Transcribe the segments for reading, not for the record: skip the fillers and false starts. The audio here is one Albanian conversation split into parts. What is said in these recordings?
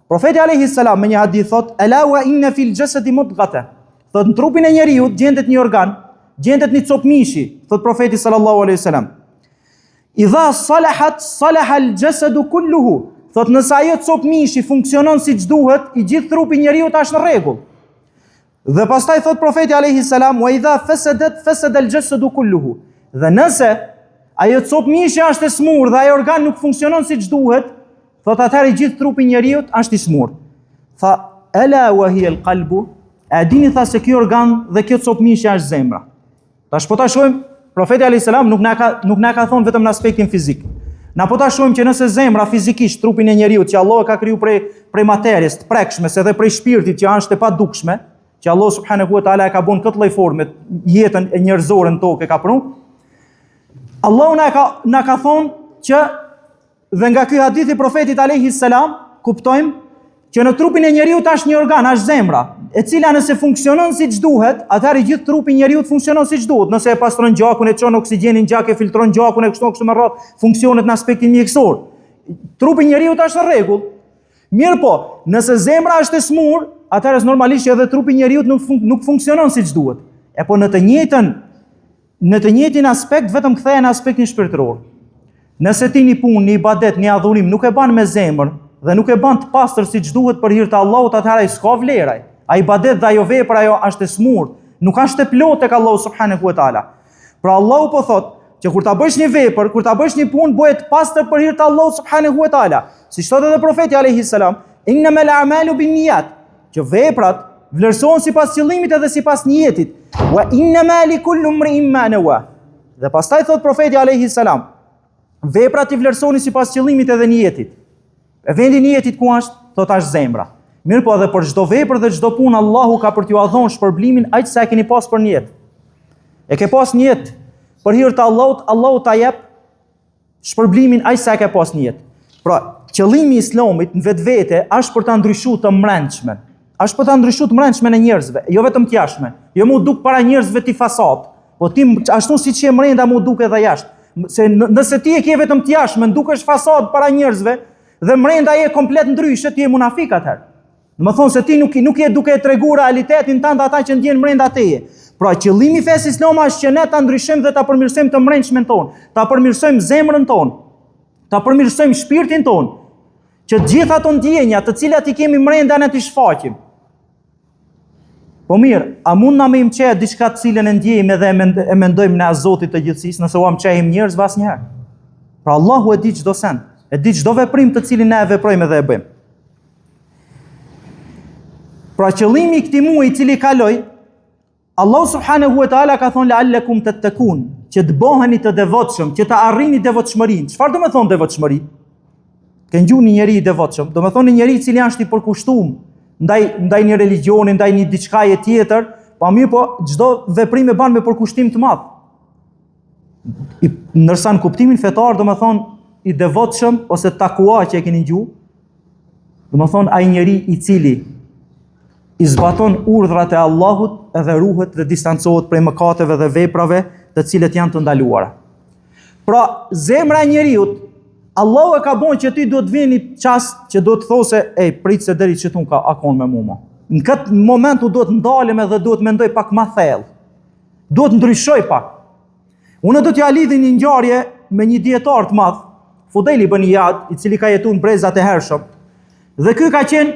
Profeti alejhi selam me një hadith thot: "Ela wa inna fil jasadi mudghata." Thot në trupin e njeriut gjendet një organ, gjendet një copë mishi, thot profeti sallallahu alejhi selam. Idha salahat salaha al jasadu kulluhu. Thot nëse ajo copë mishi funksionon siç duhet, i gjithë trupi i njeriut është në rregull. Dhe pastaj thot profeti alejhi selam, "Wa idha fasadat fasada al-jasadu kulluhu." Dhe nëse ajo copë mishi është e smur dhe ai organ nuk funksionon siç duhet, thot atëherë i gjithë trupi i njeriut është i smur. Tha, "Ela wa hiya al-qalbu?" E dini tha se ky organ dhe kjo copë mishi është zemra. Tash po ta shohim, profeti alayhis salam nuk na ka nuk na ka thonë vetëm në aspektin fizik. Na po ta shohim që nëse zemra fizikisht trupin e njeriut që Allahu e ka kriju prej prej materies të prekshme, se edhe prej shpirtit që është e padukshme, që Allahu subhanahu wa taala e ka bon këtë lloj forme jetën e njerëzore në tokë e ka pru. Allahu na ka na ka thonë që Dhe nga ky hadith i profetit alejhi selam kuptojmë që në trupin e njeriut është një organ, është zemra, e cila nëse funksionon siç duhet, atëherë i gjithë trupi i njeriut funksionon siç duhet. Nëse e pastron gjakun, e çon oksigjenin në gjak, e filtron gjakun e kështu kështu me radhë, funksionet në aspektin mjekësor. Trupi i njeriut është në rregull. Mirëpo, nëse zemra është e smur, atëherë normalisht edhe trupi i njeriut nuk fun nuk funksionon siç duhet. E po në të njëjtën Në të njëjtin aspekt vetëm ktheje në aspektin shpirtëror. Nëse ti një punë, një ibadet, një adhurim nuk e ban me zemër dhe nuk e ban të pastër siç duhet për hir të Allahut, atëherë ai s'ka vlerë. Ai ibadet dhe ajo vepër ajo është e smur, nuk është e plotë tek Allahu subhanahu wa taala. Pra Allahu po thotë që kur ta bësh një vepër, kur ta bësh një punë, bëje të pastër për hir të Allahut subhanahu wa taala. Siç thotë edhe profeti alayhi salam, innamal a'malu binniyat. Që veprat vlerësohen sipas qëllimit edhe sipas nijetit. Wa innama li kulli imri'in ma nawa. Dhe pastaj thot profeti alayhi salam, veprat i vlerësoni sipas qëllimit edhe nijetit. E vendi i nijetit ku është? Thot është zemra. Mirëpo edhe për çdo vepër dhe çdo punë Allahu ka për t'jua dhonë shpërblimin aq sa e keni pas për nijet. E ke pas nijet për hir të Allahut, Allahu ta jep shpërblimin aq sa e ke pas nijet. Pra, qëllimi i Islamit në vetvete është për ta ndryshuar të mrendshmen. Është për ta ndryshuar të mrendshmen e njerëzve, jo vetëm të jashtmen. Jo m'u duk para njerëzve ti fasadë, po ti ashtu siç je mrenda m'u duk edhe jashtë. Se nëse ti e ke vetëm të jashtmen, dukesh fasadë para njerëzve dhe mrenda je komplet ndryshe, ti je munafik atëherë. Domethonë se ti nuk, nuk je duke e tregu realitetin tënd ata që ndjen mrenda teje. Pra qëllimi i fesë islame është që ne ta ndryshojmë dhe ta përmirësojmë të mrendshmen tonë, ta përmirësojmë zemrën tonë, ta përmirësojmë shpirtin tonë, që të gjitha ato ndjenja të cilat i kemi mrenda ne t'i shfaqim. Po mirë, a mund na me i mçeh diçka të cilën e ndjejmë edhe e mendojmë ne Zotit të gjithësisë, nëse ua mçehim njerëzve asnjëherë. Pra Allahu e di çdo send, e di çdo veprim të cilin ne e veprojmë edhe e bëjmë. Pra qëllimi i këtij muaji i cili kaloi, Allahu subhanahu wa taala ka thonë la'allakum tattaqun, që të bëheni të devotshëm, që të arrini devotshmërinë. Çfarë do me thonë devotshmëri? Ke ngju një njeri i devotshëm, do me thonë një njeri i cili është i përkushtuar ndaj ndaj një religjioni, ndaj një diçkaje tjetër, pa mirë po çdo veprim e ban me përkushtim të madh. I, ndërsa në kuptimin fetar do me thonë i devotshëm ose takua që e keni ngju, Domethonë, ai njeri i cili i zbaton urdhrat e Allahut edhe ruhet dhe distancohet prej mëkateve dhe veprave të cilët janë të ndaluara. Pra, zemra e njeriut, Allahu e ka bon që ti duhet të vjen një çast që duhet të thotë se, ej, prit se deri qëtu ka akon me mu mo. Në këtë moment u duhet ndalem edhe duhet mendoj pak ma thellë. Duhet ndryshoj pak. Unë do t'ja lidhi një ngjarje me një dijetar të madh, Fudejl ibn Ijad, i cili ka jetu në brezat e hershëm. Dhe ky ka qenë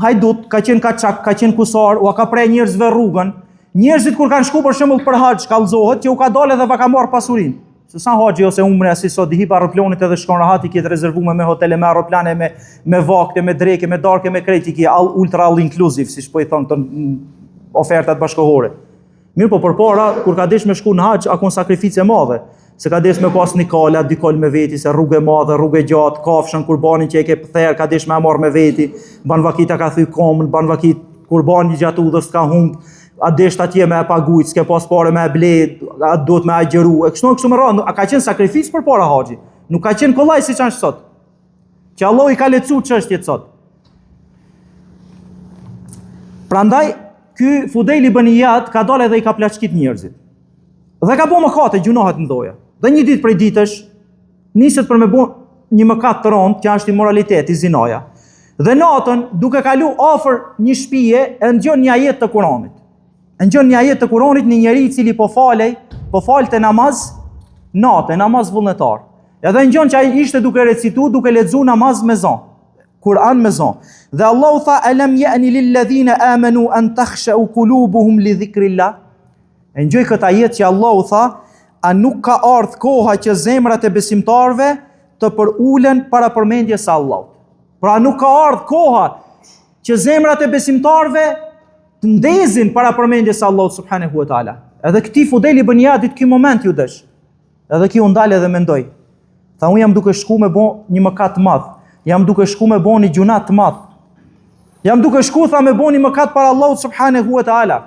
hajdut, ka qenë kaçak, ka qenë kusar, ua ka pre njerëzve rrugën. Njerëzit kur kanë shku për shembull për haxh, kallzohet që u ka dalë edhe va ka marr pasurinë. Se sa haxhi ose umre si sot i hip aeroplanit edhe shkon rahat i ke të rezervuar me hotele, me aeroplane, me me vakte, me dreke, me darke, me krejt i ke all, ultra all inclusive, siç po i thon këto ofertat bashkëkohore. Mirëpo përpara, kur ka desh me shku në haxh, a kon sakrificë e madhe. Se ka desh me pas një kala, dy kal me veti, se rrugë e madhe, rrugë e gjatë, kafshën, kurbanin që e ke therë, ka desh me e marrë me veti, ban vaki ta ka thy komën, ban vaki kurbani gjatë udhës të ka humb, a desh atje me e pagujt, s'ke pas pare me e ble, a duhet me agjëru, e kështu e kështu me radhë, a ka qenë sakrificë përpara haxhi, nuk ka qenë kollaj siç është sot. Që Allahu i ka lehtësu çështjet sot. Prandaj ky Fudejl ibn Ijad ka dalë edhe i ka plaçkit njerëzit. Dhe ka bo mëkate, gjynahe të mdhoja. Dhe një ditë prej ditësh niset për me bo një mëkat të rëndë, që është imoraliteti, zinaja. Dhe natën, duke kalu afër një shpije, e ndëgjon një ajet të Kuranit. E ndëgjon një ajet të Kuranit një njeri i cili po falej, po falte namaz nate, namaz vullnetar. Edhe ndëgjon që ai ishte duke recitu, duke lexu namaz me zo. Kur'an me zo. Dhe Allahu tha alam ya'ni lil ladhina amanu an takhsha'u qulubuhum li dhikrillah. E ngjoi këtë ajet që Allahu tha, a nuk ka ardhë koha që zemrat e besimtarëve të përulen para përmendjes së Allahut. Pra nuk ka ardhë koha që zemrat e besimtarëve të ndezin para përmendjes së Allahut subhanahu wa taala. Edhe këtij Fudejl ibn Ijadit ky moment ju desh. Edhe ky u ndal edhe mendoi. Tha unë jam duke shku me bo një mëkat të madh. Jam duke shku me bo një gjynah të madh. Jam duke shku tha me bo një mëkat para Allahut subhanahu wa taala.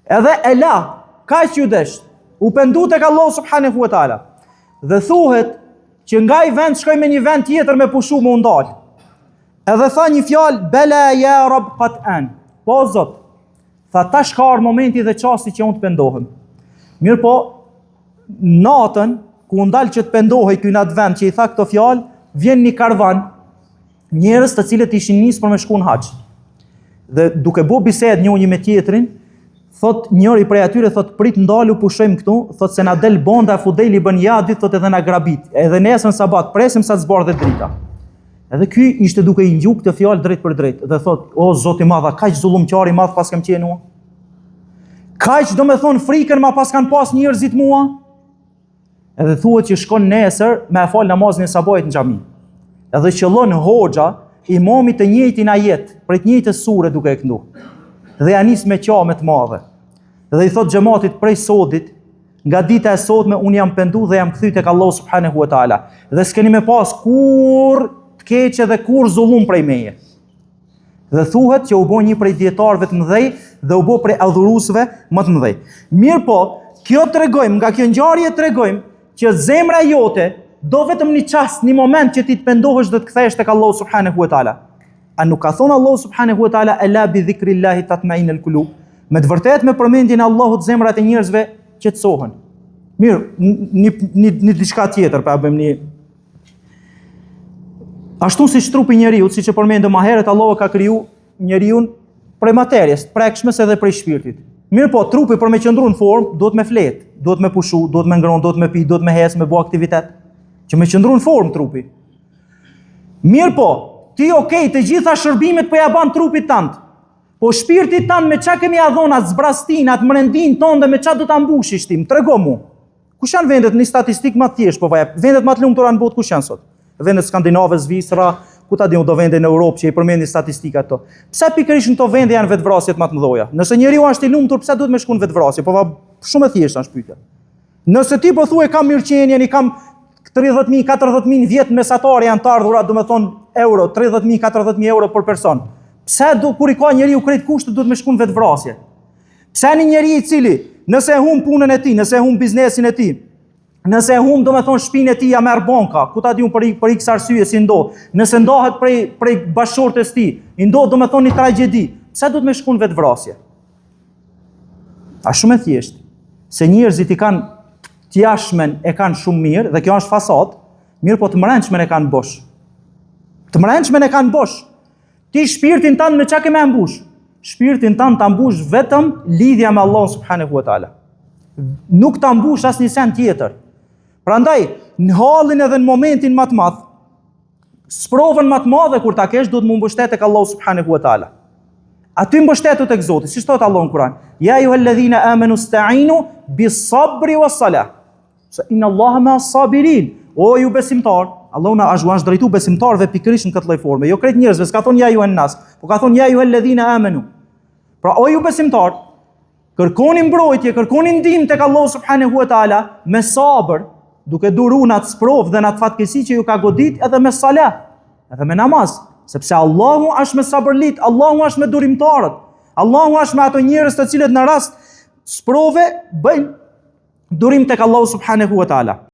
Edhe e la, kaq ju desh. U pendu tek Allahu subhanahu wa taala. Dhe thuhet që nga ai vend shkoi me një vend tjetër me pushu me u ndal. Edhe tha një fjalë bela ya rab qad an. Po Zot, Tha tash ka ardhë momenti dhe çasti që unë të pendohem. Mirëpo, natën, ku u ndal që të pendohej ky në atë vend që i tha këto fjalë, vjen një karvan, njerëz të cilët ishin nisë për me shku në haxh. Dhe duke bo bisedë njëri me tjetrin, thot njëri prej atyre, thot prit ndalu pushojmë këtu, thot se na del banda e Fudejl ibn Ijadit, thot edhe na grabit, edhe nesër në sabah, presim sa të zbardhet drita. Edhe ky ishte duke i ngju këtë fjalë drejtpërdrejt dhe thot, o Zot i madh, kaq zullumqar i madh paskam qenë unë. Kaq domethonë frikën ma paskan pas njerëzit mua. Edhe thuhet që shkon nesër me e fal namazin e sabahit në xhami. Edhe qëllon hoxha imami të njëjtin ajet, prej të njëjtës sure duke e këndu. Dhe ja nis me qa me të madhe. Dhe i thot xhematit prej sodit, Nga dita e sotme unë jam pendu dhe jam kthy tek Allahu subhanahu wa taala. Dhe s'keni me pas kurrë të keqe dhe kurrë zullum prej meje. Dhe thuhet që u bo një prej dijetarëve të mëdhej dhe u bo prej adhuruesve më të mëdhej. Mirëpo, kjo tregojmë, nga kjo ngjarje tregojmë që zemra jote do vetëm një çast, një moment që ti të pendohesh dhe të kthehesh tek Allahu subhanahu wa taala. A nuk ka thonë Allahu subhanahu wa taala ela bi dhikrillahi tatmainul kulub? Me të vërtetë me përmendjen e Allahut zemrat e njerëzve qetësohen. Mirë, një një një diçka tjetër pa bëjmë një Ashtu siç trupi i njeriut, siç e përmendëm më herët, Allahu ka kriju njeriun prej materies, të prekshmes edhe prej shpirtit. Mirëpo, trupi për me qëndru në formë, duhet me flet, duhet me pushu, duhet me ngronë, duhet me pi, duhet me hec, me bo aktivitet. Që me qëndru në formë trupi. Mirëpo, ti okej, të gjitha shërbimet po ja ban trupit tand. Po shpirtit tand me ça ke me ja dhon atë zbrastin, atë mrendin tënde me ça do ta mbushish ti? Më trego mu. Kush janë vendet një statistikë më të thjeshtë po vaja? Vendet më të lumtura në botë kush janë sot? Vendet skandinave, Zvicra, ku ta di unë do vende në Europë që i përmendin statistikat ato. Pse pikërisht në këto vende janë vetëvrasjet më të mëdha? Nëse njeriu është i lumtur, pse duhet me shku në vetëvrasje? Po va shumë e thjeshtë është pyetja. Nëse ti po thue kam mirëqenien, i kam 30.000, 40.000 në vjet mesatare janë të ardhura, domethonë euro, 30.000, 40.000 euro për person. Pse do, kur i ka njeriu krejt kushtet, duhet me shku në vetëvrasje? Pse një njeri i cili, nëse e hum punën e tij, nëse e hum biznesin e tij, nëse e hum, domethonë, shpinë e tij, ja merr banka, ku ta di unë për, për x arsye, si ndodh, nëse ndahet prej, prej bashkëshortes tij, i ndodh, domethonë, një tragjedi, pse duhet me shku në vetëvrasje? A shumë e thjeshtë, se njerëzit i kanë të jashtmen e kanë shumë mirë, dhe kjo është fasadë, mirëpo të mrendshmen e kanë bosh. Të mrendshmen e kanë bosh. Ti shpirtin tand me ça ke me mbush? Shpirtin tand ta mbush vetëm lidhja me Allahun subhanahu wa taala. Nuk ta mbush asnjë send tjetër. Prandaj, në hallin edhe në momentin më të madh, Sprovën më të madhe kur ta kesh duhet m'u mbështet tek Allahu subhanahu wa taala. Aty mbështetu tek Zoti, siç thot Allahu në Kur'an. Ja ejuhalladhina amanu sta'inu bis-sabri was-salah. Se inna Allaha ma sabirin. O ju besimtar, Allahu na është është drejtu besimtarëve pikërisht në këtë lloj forme. Jo krejt njerëzve, s'ka thonë ja ejuhan nas, po ka thonë ja ejuhalladhina amanu. Pra o ju besimtar, Kërkoni mbrojtje, kërkoni ndihmë tek Allahu subhanahu wa taala me sabër, duke duru në atë sprovë dhe në atë fatkeqësi që ju ka godit edhe me sala, edhe me namaz, sepse Allahu është me sabërlit, Allahu është me durimtarët, Allahu është me ato njerëz të cilët në rast sprove bëjnë durim tek Allahu subhanahu wa taala.